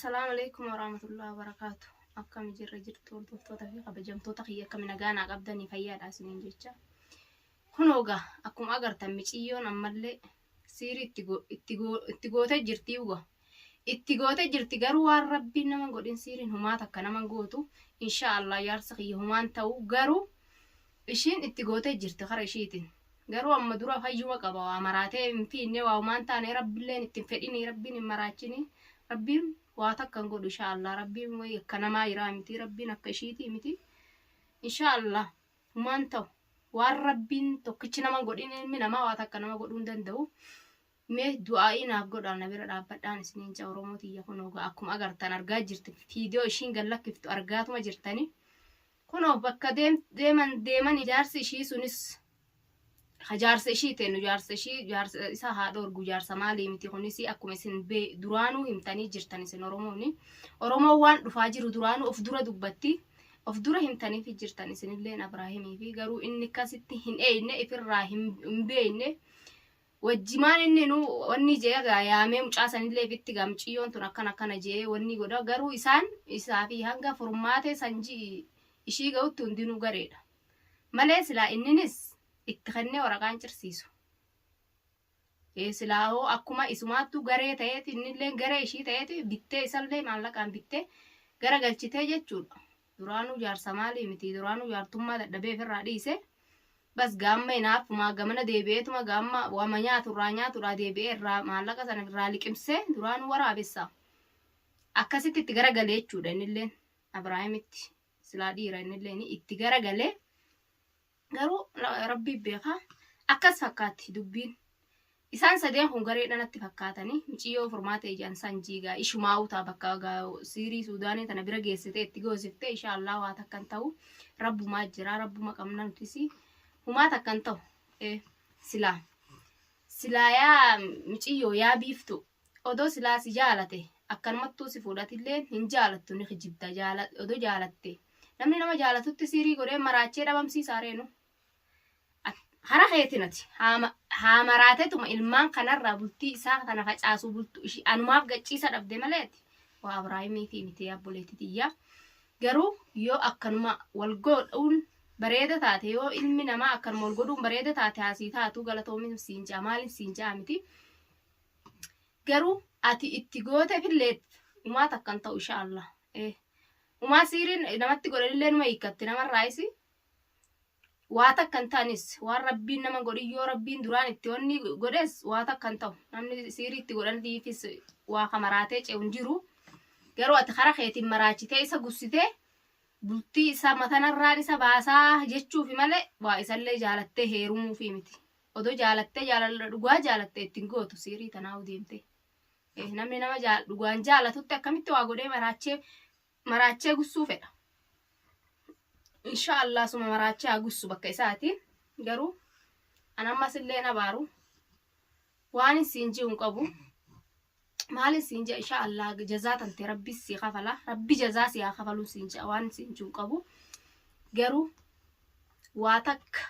Salaamu alaikum warahmatullahi wabarakaatu. Akkam jirra jirtu hordoftoota fi kabajamtoota kiyya, akkami nagaa naa qabdanii, fayyaadha isiniin jecha. Kunoo gaa akkuma agartan miciyyoon ammallee siirii itti gootee jirti uga. Itti gootee jirti, garuu waan rabbiin nama godhin siiriin humaa takka nama gootu. Insha Allah jaarsa kiyya humaan ta'u, garuu ishiin itti gootee jirti kara ishiitiin. Garuu amma dura fayyuma qaba, waa maraatee hin fiinne, waa humaan taane, rabbilleen itti hin fedhini, rabbiin hin maraachini, rabbiin waa takka hin godhu insha Allah. Rabbiin wayi akka namaa jiraa miti, rabbiin akka ishiitii miti. Insha Allah humaan ta'u, waan rabbiin tokkichi nama godhin ilmi namaa waa takka nama godhuu hin danda'u. Mee du'aa'ii naaf godhaa, na bira dhaabbadhaan isiniin ja'a Oromoo tiyya. Kunoo gaa akkuma agartan argaa jirti, viidiyoo ishiin gad lakkiftu argaatuma jirtani. Kunoo bakka deeman deeman jaarsi ishii sunis ha jaarsa ishii tennu, jaarsa ishii, jaarsa isa haa dhoorgu, jaarsa maalii miti kunis. Akkuma isin duraanuu himtanii jirtan isin Oromooni. Oromoon waan dhufaa jiru duraanuu of dura dubbatti. Of dura himtaniif jirtan isinilleen Abraahimii fi garuu inni akkasitti hin eeyne, ifirraa hin beeyne. Wajjimaan inni nu wanni jee gaa yaamee mucaa sanillee ifitti gaa muciyyoon tun akkana akkana jee wanni godha, garuu isaan isaa fi hanga furmaatee sanjii ishii ga'utti hundinuu gareedha. Malee silaa inninis itti kennee waraqaan cirsiisu. Ee silaa hoo akkuma isumaattuu garee ta'eeti, innillee garee ishii ta'eeti, bittee isallee maallaqaan bittee gara galchitee jechuudha. Duraanuu jaarsa maalii miti, duraanuu jaartummaa dadhabee ofirraa dhiise. Bas gaamma hinaafumaa gamana deebi'eetuma gaamma wama nyaatu irraa nyaatudhaa deebi'ee irraa maallaqa sana irraa liqimsee duraanuu waraabessa. Akkasitti itti garagalee jechuudha innilleen Abrahaamitti, silaa dhiira innilleen itti garagalee, garuu rabbii beekaa akkas fakkaatti dubbiin. Isaan sadeen kun gareedha natti fakkaatanii. Miciyyoo furmaata ijaan san jiigaa ishumaa'u ta'a bakka siirii Suudaanii tana bira geessitee itti goosiftee. Insha Allah waa takkan ta'u, rabbumaa jira, rabbuma qabna nutis, humaa takkan ta'u. Silaa silaa yaa miciyyoo, yaa biiftu, odoo silaa si jaalate akkanumattuu si fuudhatillee hin jaalattu, ni kijibda. Odoo jaalatte namni nama jaalatutti siirii godhee maraachee dhabamsiisaa reenu? Hara keetiin ati haa maraatetuma ilmaan kanarraa bultii isaa kana facaasuu bultu ishii anumaaf gacciisa dhabde malee ati waa Abraahimii fi miti obboleettii tiyyaa. Garuu yoo akkanuma wal godhuun bareeda taate, yoo ilmi namaa akkanuma wal godhuun bareeda taate, haasii taatu galatoomin siin ja'a, maaliin siin ja'a miti. Garuu ati itti gooteefillee umaa takkan ta'u insha Allah. Umaa siiriin namatti godhanillee numa hiikkatti namarraayis. Waa takka hin ta'anis, waan rabbiin nama godhin yoo rabbiin duraan itti wanni godhes waa takka hin ta'u. Namni siirii itti godhaniifis waa ka maraatee ce'u hin jiru. Garuu ati kara keetiin maraachitee isa gussitee bultii isa matanarraan isa baasaa jechuufi malee waa isallee jaalattee heerumuufi miti. Odoo jaalattee, jaalala dhugaa jaalattee ittiin gootu siirii tanaa'uu deemtee. Namni nama dhugaan jaalatutti akkamitti waa godhee maraachee maraachee gussuu fedha? Insha Allah suma maraachee haa gussu bakka isaati. Garuu an ammas illee na baaru waan siin ji'u hin qabu. Maalin siin ji'a? Insha Allah jazaa tante rabbi si kafala. Rabbi jazaa si haa kafaluun siin ji'a, waan siin ji'u hin qabu. Garuu waa takka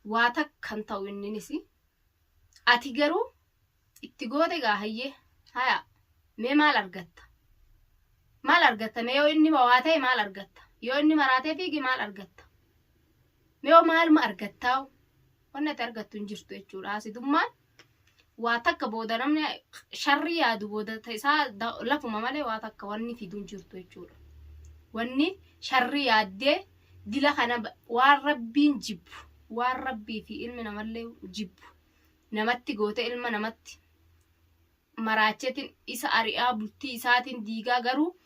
waa takka hin ta'u inninis. Ati garuu itti goote gaa, hayyee haya, mee maal argatta? Maal argatta? Mee yoo inni waa ta'e maal argatta? Yoo inni maraatee fiige maal argatta? Mee yoo maaluma argattaa? Wanni ati argattu hin jirtu jechuudha. Hasidummaan waa takka booda namni sharrii yaadu booda isaa lafuma malee waa takka wanni fidu hin jirtu jechuudha. Wanni sharrii yaaddee dila kana waan rabbiin jibbu, waan rabbii fi ilmi namallee jibbu namatti goote, ilma namatti maraacheetiin isa ari'aa, bultii isaatiin diigaa, garuu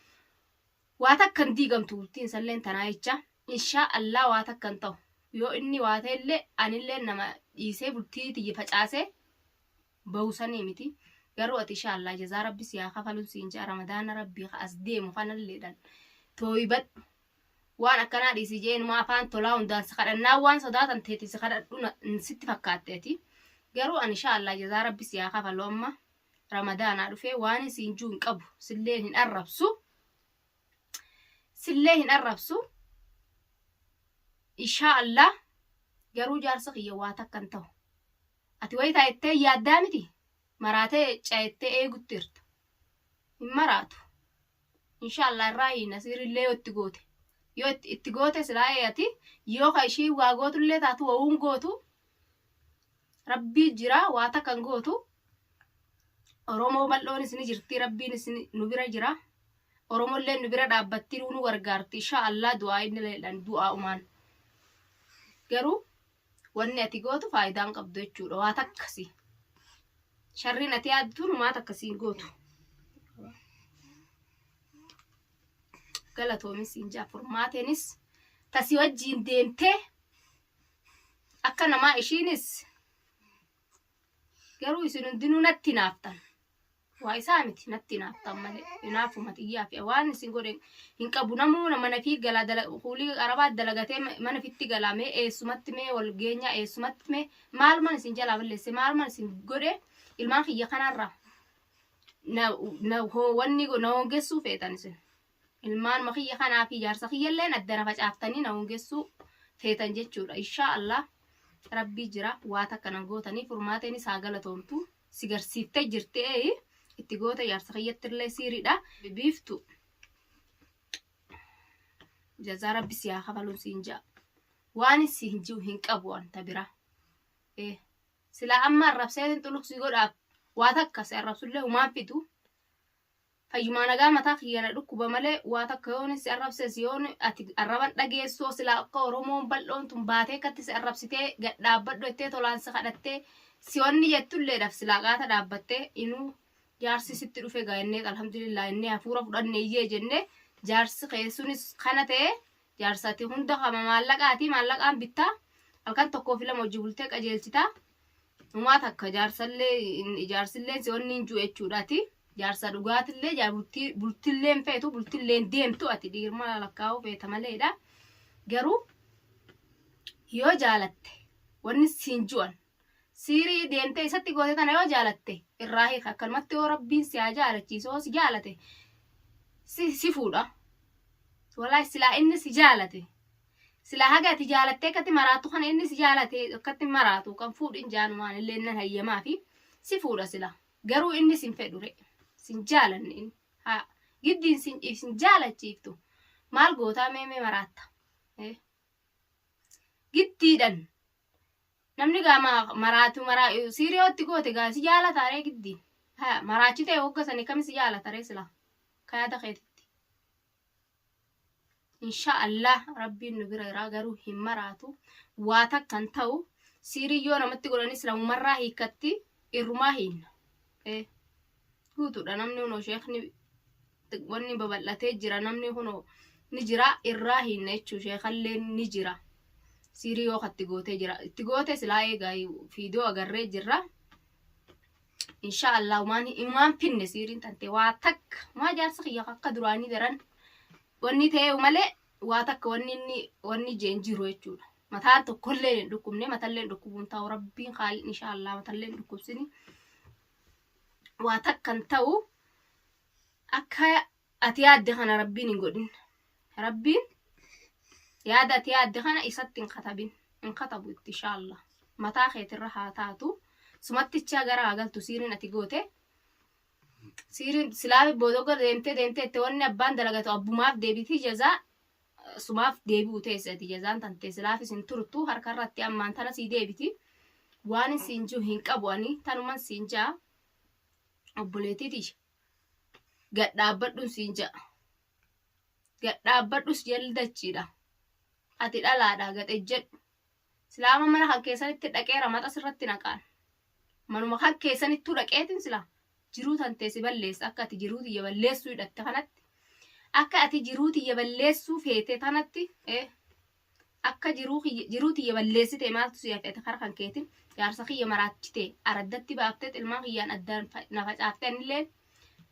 waa takka hin diigamtu bultiin isalleen tanaa jecha. Inshaa Allah waa takka hin ta'u. Yoo inni waa ta'ellee anillee nama dhiisee bultii tiyya facaasee bahu sanii miti. Garuu ati inshaa Allah jazaa rabbi si haa kafaluun siin ja'a. Ramadaana rabbii ka as deemu kanalleedhaan tooyibadhu. Waan akkanaa dhiisi jee inuma afaan tolaa hundaan si kadhannaa, waan sodaatan teeti si kadhadhu sitti fakkaatte ati. Garuu ani inshaa Allah jazaa rabbi si haa kafalu. Amma ramadaanaa dhufee waan siin juu hin qabu, sillee hin arrabsu. Sillee hin arrabsu. Inshaa Allah garuu jaarsa kiyya waa takka hin ta'u. Ati wayi taa'ittee yaaddaa miti, maraatee cayettee eegutti jirta. maraatu. Inshaallah irraa hiina siirillee yoo itti goote. Yoo itti goote silaa ati yoo ka ishii waa gootullee taatu wawuun gootu rabbii jira waa takka hin gootu. Oromoo bal'oonis ni jirti rabbiinis nu bira jira. Oromolleen nu bira dhaabbatti nu gargaarti inshaallah du'aa inni leedhaan du'aa umaan. Garuu wanni ati gootu faayidaan qabdu jechuudha waa takkasi. Sharriin ati yaaddu numaa takkasiin gootu. Galatoomis siin jaa furmaateenis tasi wajjiin deemtee akka namaa ishiinis garuu isin hundinuu natti naaftan. Waa isaa miti natti naaftan malee hinaafuma xiyyaa fi waan isin godhe hin qabu namuu mana fi galaa kuulii arabaa dalagatee mana fitti galaa mee eessumatti mee wal geenyaa eessumatti mee maaluman isin jalaa balleesse maaluman isin godhe ilmaan kiyya kanarraa na na wanni na hongessuu feetan isin ilmaanuma kiyya kanaa fi jaarsa kiyyalleen adda na facaaftanii na hongessuu feetan jechuudha inshaa Allah rabbii jira waa takka nan gootanii furmaateenis haa galatoomtu si garsiiftee jirti ee itti goota jaarsa kiyyattillee siiriidha biiftu jazaa rabbi si haa kafaluun siin ja'a waan si hin jiru hin qabu wanta biraa ee silaa amma arrabseetin xuluqsii godhaaf waa takka si arrabsullee humaan fidu fayyumaa nagaa mataa kiyya na dhukkuba malee waa takka yoon si arrabses yoon ati arraban dhageessoo silaa akka oromoon bal'oon tun baatee akkatti si arrabsitee gad dhaabbadhu jettee tolaan si kadhattee si wanni jettulleedhaaf silaa qaata dhaabbattee inuu jaarsi sitti dhufe gaa jennee alhamdulillah jennee hafuura fudhanne iyyee jennee jaarsi kee sunis kana ta'e jaarsa ati hunda kama maallaqaati maallaqaan bittaa halkan tokkoo fi lama hojii bultee qajeelchitaa Umaa takka jaarsallee jaarsilleen si wanni hin jiru jechuudhaati. Jaarsa dhugaatillee bultii bultillee hin feetu bultillee hin deemtu ati dhiirma lakkaa'uu feeta maleedha. Garuu yoo jaalatte wanni siin ju'an siirii deemtee isatti goote tana yoo jaalatte irraa hiika akkanumatti yoo rabbiin si haa jaalachiisu yoo si jaalate si fuudha. Walaay silaa inni si jaalate Silaa haga ati jaalattee akkatti maraattu kana inni si jaalate akkatti maraatu kan fuudhin jaanumaan illee nan hayyamaa fi si fuudha sila. Garuu inni sin fedhu re. Sin jaalanne inni. Haa giddiin sin sin jaalachiiftu. Maal gootaa mee mee maraatta. Giddiidhan namni gaa maraatu maraa siiriyootti goote gaa si jaalata ree giddiin. Haa maraachitee hogga sanii kami si jaalata ree sila. Kayaada keetitti. Insha Allah rabbiin nu bira jiraa garuu hin maraatu waa takka hin ta'u siirii yoo namatti godhanis lamumarraa hiikkatti irrumaa hiinna ee guutuudha namni hunoo sheekni wanni babal'atee jira namni hunoo ni jira irraa hiinna jechuu sheekallee ni jira siirii yoo katti gootee jira itti goote silaa eegaa fiidoo agarree jirra Insha Allah waan waan finne siiriin tante waa takka maa jaarsa kiyya akka duraanii daran wanni ta'e malee waa takka wanni inni wanni jeen jiru jechuudha. Mataan tokkollee hin dhukkubne matallee hin dhukkubuun ta'u rabbiin haaliin insha Allah matallee hin dhukkubsini. Waa takka hin ta'u akka ati yaadde kana rabbiin hin godhin. Rabbiin yaada ati yaadde kana isatti hin katabin. Hin katabu itti insha Allah. Mataa keetirra haa taatu. Sumattichaa gara haa galtu siiriin ati goote. Siiriin silaa booda deemtee deemtee itti wanni abbaan dalagatu abbumaaf deebiti jazaa sumaaf deebi'u teesse ati jazaan tantee silaafis hin turtu harka irratti ammaan tana sii deebiti. Waan siin jiru hin qabu ani tanuman siin ja'a obboleettii tiyya. Gad dhaabbadhun siin ja'a. Gad dhaabbadhus jalli dachiidha. Ati dhalaadha gad ejjedhu. Silaama mana kan keessanitti dhaqee ramaxa sirratti naqaan. Manuma kan keessanittuu dhaqeetin sila jiruu tantee si balleessa akka ati jiruu tiyya balleessuu hidhatte kanatti. Akka ati jiruu tiyya balleessuu feete tanatti akka jiruu kiyya jiruu tiyya balleessite maaltu si hafe ati kara kan keetin jaarsa kiyya maraachite araddatti baaftee ilmaan kiyyaan addaan na facaaftee anillee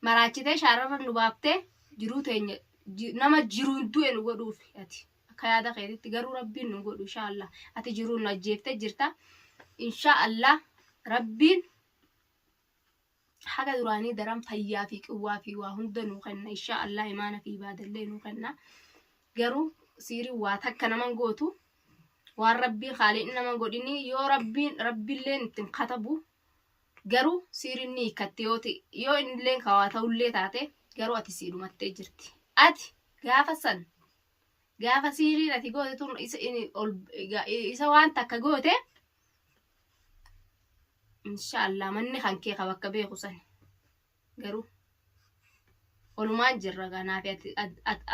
maraachitee shaararra nu baaftee jiruu teenya nama jiruun du'e nu godhuuf ati akka yaada keetitti garuu rabbiin nu godhu inshaallah ati jiruun nu ajjeeftee jirta inshaallah rabbiin haga duraanii daran fayyaa fi qiwwaa fi waa hunda nuu kenna insha Allah imaana fi ibaadallee nuu kenna garuu siiriin waa takka naman gootu waan rabbiin haaliin naman godhini yoo rabbiin rabbiilleen ittiin katabu Garuu siiriin ni hiikkatti yoo ta'e yoo innilleen kawaa ta'ullee taate garuu ati sii dhumattee jirti. Ati gaafa san gaafa siiriin ati goote tun isa inni ol isa waan takka goote inshaallah manni kan kee ka bakka beeku sani. Garuu olumaan jirra kanaaf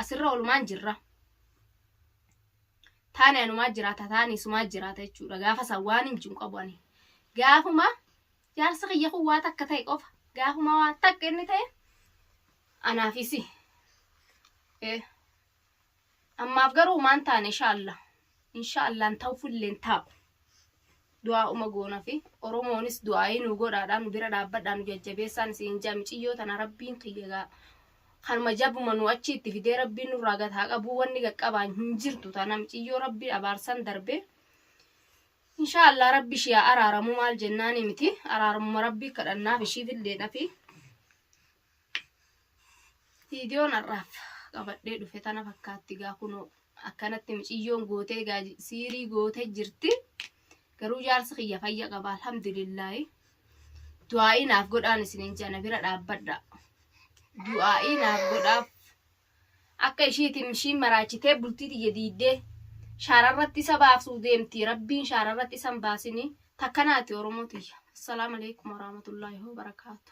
asirra olumaan jirra. Taane anumaa jiraata taane isumaa jiraata jechuudha. Gaafa san waan hin jiru qabu ani. Gaafuma jaarsi kiyya kun waa takka ta'e qofa. Gaafuma waa takka inni ta'e anaafisi. Ammaaf garuu maan taane inshaallah. Inshaallah ta'uufillee hin taa'u. Du'aa'uma goona fi Oromoonis du'aa'ii nu godhaadhaa nu bira dhaabbadhaa nu jajjabeessaan isin jaa miciyyoo tana rabbiin kiyya gaa kanuma jabuma nu achi itti fidee rabbiin nurraa gad haa qabuu wanni qaqqabaan hin jirtu tana miciyyoo rabbi abaarsan darbe inshaa Allah rabbi ishii haa araaramu maal jennaani miti araaramuma rabbii kadhannaaf ishiifillee dhafi Viidiyoon har'aaf qabadhee dhufe tana fakkaatti gaa kunoo akkanatti miciyyoon gootee gaa siirii gootee jirti. Garuu jaarsi kiyya fayya qaba alhamdulillaahi. Du'aa'ii naaf godhaan isiniin jedha bira dhaabbadha. Du'aa'ii naaf godhaaf. Akka ishiitiin ishiin maraachitee bultii tiyya diiddee shaararratti isa baasuu deemti rabbiin shaararratti isa hin baasinii takkanaati Oromoo tiyya. Assalaamu alaikum warahmatullaahi wabarakaatu.